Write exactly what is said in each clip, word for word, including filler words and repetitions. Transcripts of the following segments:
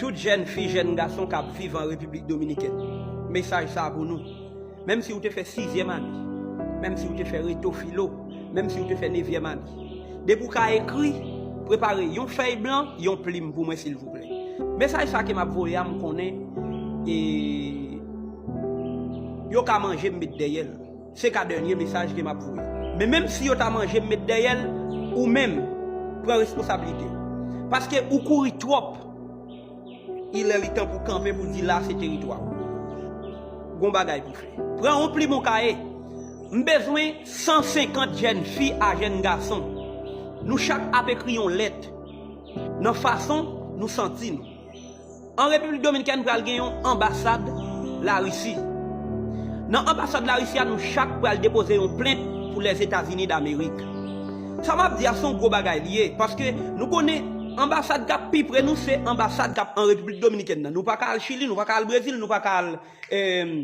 Tout jèn fi, jèn gason k ap viv an Repiblik Dominikèn, mesaj sa a pou nou. Menm si w te fè sizyèm ane, menm si w te fè reto filo, menm si w te fè nevyèm ane, depi w ka ekri, prepare yon fèy blan, yon plim pou mwen, silvouplè. Mesaj sa ke m ap voye a, m konnen e, yo ka manje m met dèyè l. Se ka dènye mesaj ke m ap voye. Men menm si yo ta manje m met dèyè l, ou menm, pran responsablite w. Paske ou kouri twòp, ilè li tan pou kanpe pou di la se teritwa w. Gon bagay pou fè. Pran yon plim, yon kaye. M bezwen san senkant jèn fi a jèn gason. Nou chak ap ekri yon lèt nan fason nou santi nou. An Repiblik Dominikèn pral gen yon anbasad Larisi. Nan anbasad Larisi a, nou chak pral depoze yon plent pou Lèzetazini Damerik. Sa m ap di a se yon gwo bagay li ye, paske nou konnen anbasad k ap pi pre nou se anbasad k ap an Repiblik Dominikèn nan. Nou pa ka al Chili, nou pa ka al Brezil, nou pa ka al, eh,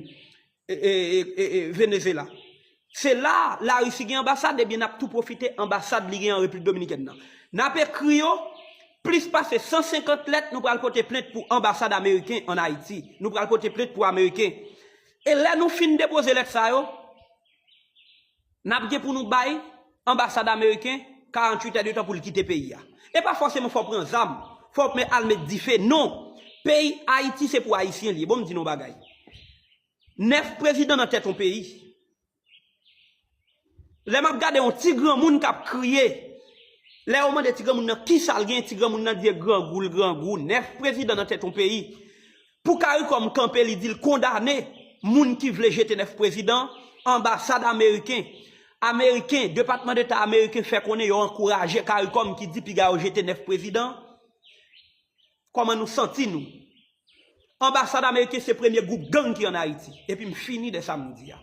e, e, e, e, e, Venezyela. Se la Larisi gen anbasad, ebyen n ap tou pwofite anbasad li gen an Repiblik Dominikèn nan. N ap ekri yo plis pase san senkant lèt, nou pral pote plent pou anbasad ameriken ann Ayiti. Nou pral pote plent pou ameriken. E lè nou fin depoze lèt sa yo, n ap gen pou nou bay anbasad ameriken karanntuit èdtan pou l kite peyi a. E pa fòseman fò w pran zam, fò w al met dife. Non! Peyi Ayiti se pou Ayisyen li ye. Bon, m di nou yon bagay. Nèf prezidan nan tèt yon peyi. Lè m ap gade yon ti granmoun k ap kriye, lè yo mande ti granmoun nan kisa l gen, ti granmoun nan di grangou l grangou. Nèf prezidan nan tèt yon peyi. Pou Karikòm kanpe, li di l kondane moun ki vle jete nèf prezidan, anbasad ameriken. Ameriken, Depatman Deta ameriken fè konnen yo ankouraje Karikòm ki di piga yo jete nèf prezidan. Kòman nou santi nou? Anbasad ameriken se premye gwoup gang ki ann Ayiti. Epi m fini de sa m di a.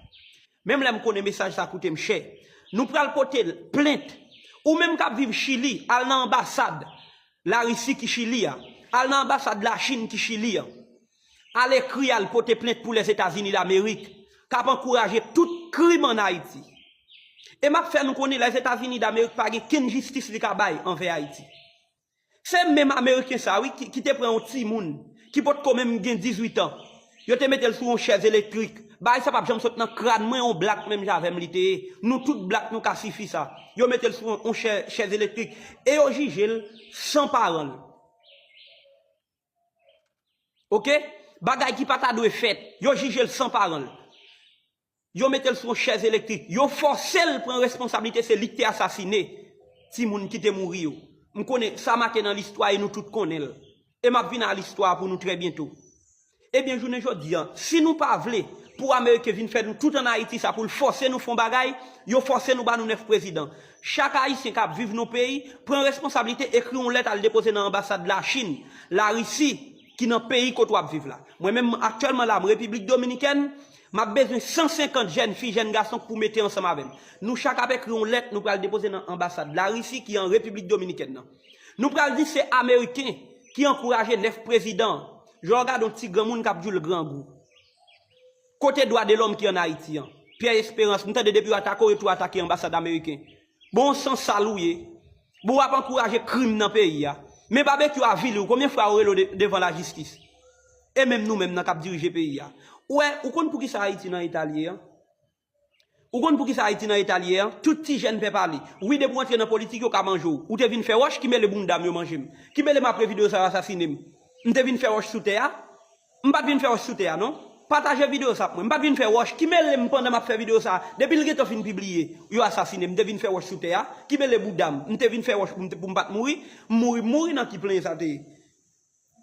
Menm lè m konnen mesaj sa koute m chè. Nou pral pote plent. Ou menm k ap viv Chili, al nan anbasad Larisi ki Chili a. Al nan anbasad Lachin ki Chili a. Al ekri, al pote plent pou Lèzetazini Damerik, k ap ankouraje tout krim ann Ayiti. E m ap fè nou konnen Lèzetazini Damerik pa gen kenn jistis li ka bay anvè Ayiti. Se menm Ameriken sa, wi, ki, ki te pran yon timoun, ki potko menm gen dizuit an. Yo te mete l sou yon chèz elektrik. Bagay sa p ap janm sot nan kràn mwen, yon blak menm jan avè m li te ye. Nou tout blak nou ka sifi sa. Yo mete l sou yon, yon chè-, chèz elektrik. E yo jije l san paran l. Oke? Bagay ki pa ta dwe fèt. Yo jije l san paran l. Yo mete l sou yon chèz elektrik. Yo fòse l pran responsablite, se li k te asasine timoun ki te mouri yo. M konnen sa make nan listwa e nou tout konnen l. E m ap vin a listwa pou nou trè byento. Ebyen, jounen jodi a, si nou pa vle pou Ameriken vin fè nou tout ann Ayiti sa pou l fòse nou fè yon bagay, yo fòse nou ba nou nèf prezidan. Chak Ayisyen k ap viv nan yon peyi, pran responsablite, ekri yon lèt al depoze nan anbasad Lachin, Larisi, ki nan peyi kote w ap viv la. Mwen menm, aktyèlman la, m Repiblik Dominikèn, m ap bezwen san senkant jèn fi, jèn gason pou mete ansanm avè m. Nou chak ap ekri yon lèt, nou pral depoze nan anbasad Larisi ki an Repiblik Dominikèn nan. Nou pral di se Ameriken ki ankouraje nèf prezidan. Jan w gade yon ti granmoun k ap di w l grangou. Kote dwa de lòm ki ann Ayiti an? Pierre Espérance, m tande depi w atake w, yo tou atake anbasad ameriken. Bon, san sal ou ye. Bon, w ap ankouraje krim nan peyi a. Men Babekyou avili w, konbyen fwa yo rele w de-, devan lajistis? E menm nou menm nan k ap dirije peyi a. Ou wè, ou konn poukisa Ayiti nan eta l ye an? Ou konn poukisa Ayiti nan eta l ye an? Tout ti jèn pè pale. Wi, depi w antre nan politik, yo ka manje w. Ou te vin fè wòch, ki mele bounda m yo manje m? Ki mele m apre videyo sa yo asasine m? M te vin fè wòch sou tè a? M pa t vin fè wòch sou tè a, non. Pataje videyo sa pou mwen. M pa t vin fè wòch. Ki mele m pandan m ap fè videyo sa a? Depi l gentan fin pibliye, yo asasine m. M te vin fè wòch sou tè a? Ki mele bounda m? M te vin fè wòch pou m te, pou m pa t mouri? M mouri, m mouri nan ki plenyen sa te ye?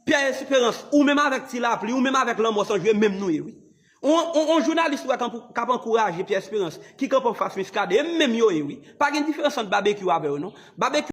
Pierre Espérance, ou menm avèk Ti Lapli, ou menm avèk Lanmò San Jwe, menm nou ye, wi. On, on, on jounalis ou wè k ap, k ap ankouraje Pierre Espérance, ki kanpe anfas Muscadin, e menm yo ye, wi. Pa gen diferans ant Babekyou avè yo, non. Babekyou